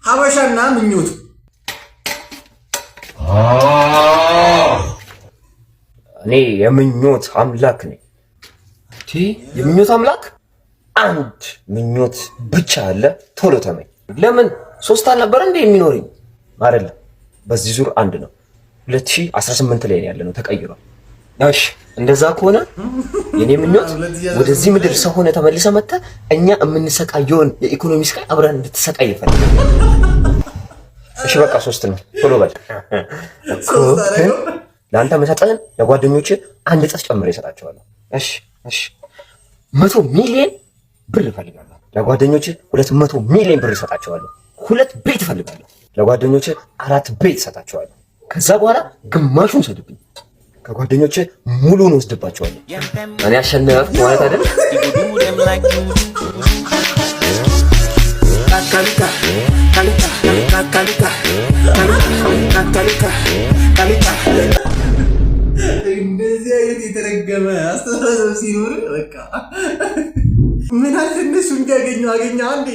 ሀበሻና ምኞቱ። እኔ የምኞት አምላክ ነኝ። የምኞት አምላክ፣ አንድ ምኞት ብቻ አለ። ቶሎ ተመኝ። ለምን ሶስት አልነበረ እንዴ የሚኖረኝ? አይደለም፣ በዚህ ዙር አንድ ነው። 2018 ላይ ያለ ነው፣ ተቀይሯል። እሺ፣ እንደዛ ከሆነ የኔ ምኞት ወደዚህ ምድር ሰው ሆነ ተመልሰህ መጥተህ እኛ የምንሰቃየውን የኢኮኖሚ ስቃይ አብረን እንድትሰቃይ ይፈልጋል። እሺ በቃ ሶስት ነው፣ ቶሎ በል። ግን ለአንተ መሰጠህን ለጓደኞች አንድ እጥፍ ጨምሬ እሰጣቸዋለሁ። እሺ፣ 100 ሚሊዮን ብር እፈልጋለሁ። ለጓደኞች 200 ሚሊዮን ብር እሰጣቸዋለሁ። ሁለት ቤት እፈልጋለሁ። ለጓደኞች አራት ቤት እሰጣቸዋለሁ። ከዛ በኋላ ግማሹን ውሰድብኝ። ከጓደኞች ሙሉን ወስድባቸዋለሁ። እኔ አሸነፍኩ ማለት አይደል? እንደዚህ አይነት የተረገመ አስተሳሰብ ሲኖር በቃ ምን አለ እነሱ እንዲያገኙ አገኘ አንዴ።